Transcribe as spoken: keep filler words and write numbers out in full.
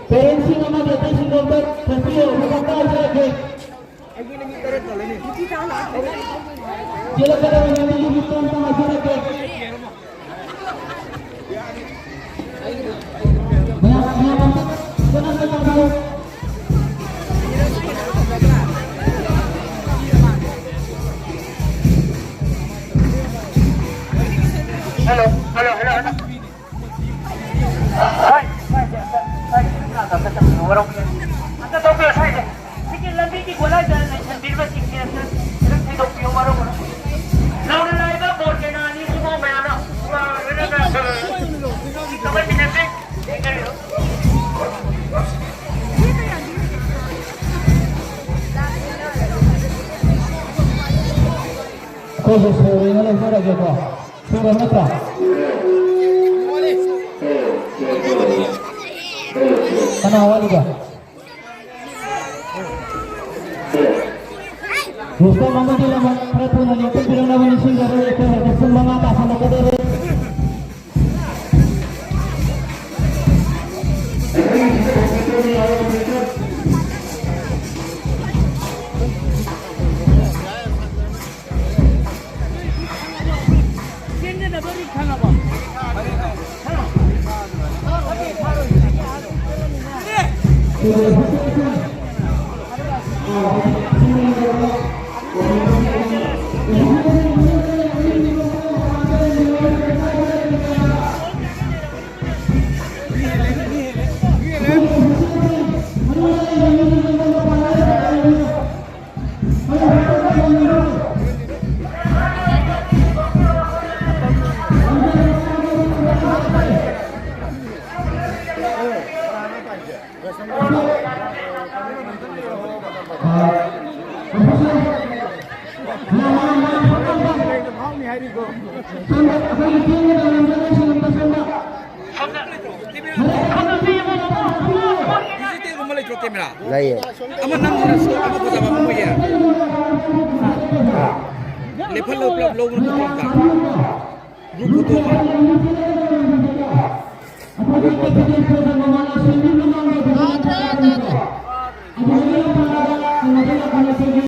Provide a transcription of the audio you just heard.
ꯄꯦꯔꯦꯟꯁꯁꯤꯡ ꯑꯃꯗꯤ ꯑꯇꯩꯁꯤꯡꯗꯣ ꯑꯝꯇ ꯊꯣꯛꯄꯤꯌꯣ, ꯃꯇꯝ ꯀꯥꯏꯊꯔꯛꯀꯦ꯫ ꯆꯦꯜꯂꯛꯀꯗꯕ ꯂꯝꯕꯤꯒꯤ ꯃꯇꯝ ꯀꯥꯏꯊꯔꯛꯀꯦ꯫ ꯃꯌꯥꯝ, ꯃꯌꯥꯝ ꯑꯝꯇ ꯐꯖꯅ ꯑꯝꯇ ꯇꯥꯕꯤꯌꯨ꯫ Hello, hello, hello, hello. ꯁ꯭ꯋꯥꯏ, ꯁ꯭ꯋꯥꯏꯁꯦ ꯑꯝꯇ, ꯁ꯭ꯋꯥꯏꯁꯦ ꯑꯝꯇ ꯆꯪꯕꯤꯌꯨ, ꯋꯥꯔꯧꯕꯤꯔꯅꯨ꯫ ꯑꯝꯇ ꯊꯣꯛꯄꯤꯌꯨ ꯁ꯭ꯋꯥꯏꯁꯦ꯫ ꯁꯤꯒꯤ ꯂꯝꯕꯤꯒꯤ ꯒꯣꯂꯥꯏꯗ ꯂꯩꯁꯟꯕꯤꯔꯤꯕꯁꯤꯡꯁꯦ ꯑꯝꯇ, ꯑꯝꯇ ꯊꯩꯗꯣꯛꯄꯤꯌꯨ, ꯋꯥꯔꯧꯒꯅꯨ꯫ ꯂꯧꯅ ꯂꯥꯛꯏꯕ ꯕꯣꯔ ꯀꯩꯅꯥ ꯑꯅꯤꯁꯤꯕꯨ ꯃꯌꯥꯝꯅ, ꯑ, ꯂꯣꯏꯅꯅ ꯁꯤ ꯀꯃꯟ ꯃꯤꯅꯠꯁꯦ ꯌꯦꯡꯅꯕꯤꯌꯨ꯫ ꯑꯩꯈꯣꯏꯁꯨ ꯁꯣꯔꯦꯅ ꯂꯧꯖꯔꯒꯦꯀꯣ꯫ ꯁꯣꯔ ꯅꯠꯇ꯭ꯔꯥ? ꯀꯅꯥ ꯋꯥꯠꯂꯤꯕ? ꯔꯨꯁꯇꯝ ꯑꯃꯗꯤ ꯂꯃꯟ ꯈꯔ ꯊꯨꯅ ꯂꯦꯡꯁꯤꯟꯕꯤꯔꯛꯅꯕ ꯅꯤꯡꯁꯤꯡꯖꯔꯤ꯫ ꯑꯩꯈꯣꯏ ꯍꯧꯖꯤꯛ ꯄꯨꯡ ꯃꯉꯥ ꯇꯥꯁꯜꯂꯛꯀꯗꯧꯔꯦ꯫ ꯂꯩꯌꯦ꯫ ꯑꯃ ꯅꯝꯗꯨꯅ ꯁꯣꯛ ꯑꯃ ꯐꯖꯕ ꯑꯃ ꯑꯣꯏꯌꯦ꯫ ꯂꯦꯞꯍꯜꯂꯒ ꯄꯨꯂꯞ ꯂꯧꯕꯅ ꯐꯠꯇ꯭ꯔꯣ ꯑꯝꯇ? ꯒ꯭ꯔꯨꯞ ꯐꯣꯇꯣ ꯑꯃ꯫ Group photo.